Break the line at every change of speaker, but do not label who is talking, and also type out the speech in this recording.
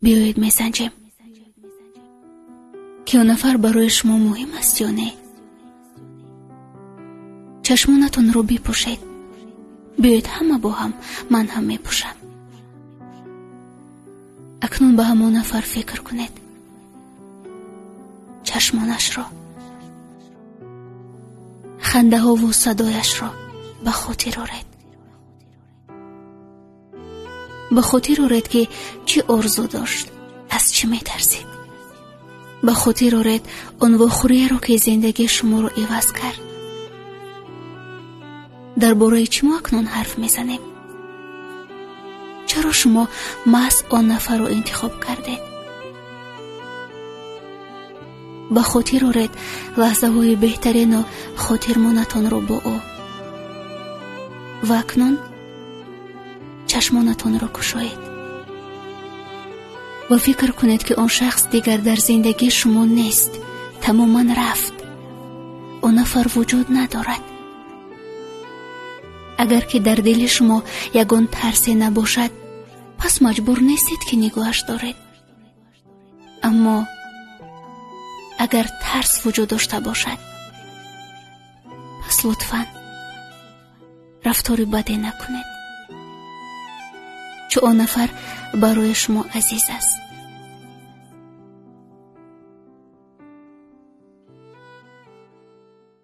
Биёед месанҷем, ки он нафар барои шумо муҳим аст ё не. Чашмонатонро бипӯшед. Биёед ҳама бо ҳам, ман ҳам мепӯшам. Акнун ба ҳамон нафар фикр кунед, чашмонашро, хандаҳову садояшро ба хотир оред. Ба хотир оред, ки чӣ орзу дошт, аз чӣ метарсид. Ба хотир оред он вохӯрияро, ки зиндагии шуморо иваз кард. Дар бораи чӣ мо акнун ҳарф мезанем? Чаро шумо маҳз он нафарро интихоб кардед? Ба хотир оред лаҳзаҳои беҳтарину хотирмонатонро бо ӯ. Ва акнун чашмонатонро кушоед ва фикр кунед, ки он шахс дигар дар зиндагии шумо нест, тамоман рафт, он нафар вуҷуд надорад. Агар ки дар дили шумо ягон тарсе набошад, пас маҷбур нестед, ки нигоҳаш доред. Аммо агар тарс вуҷуд дошта бошад, пас лутфан рафтори баде накунед, чун он нафар барои шумо азиз аст.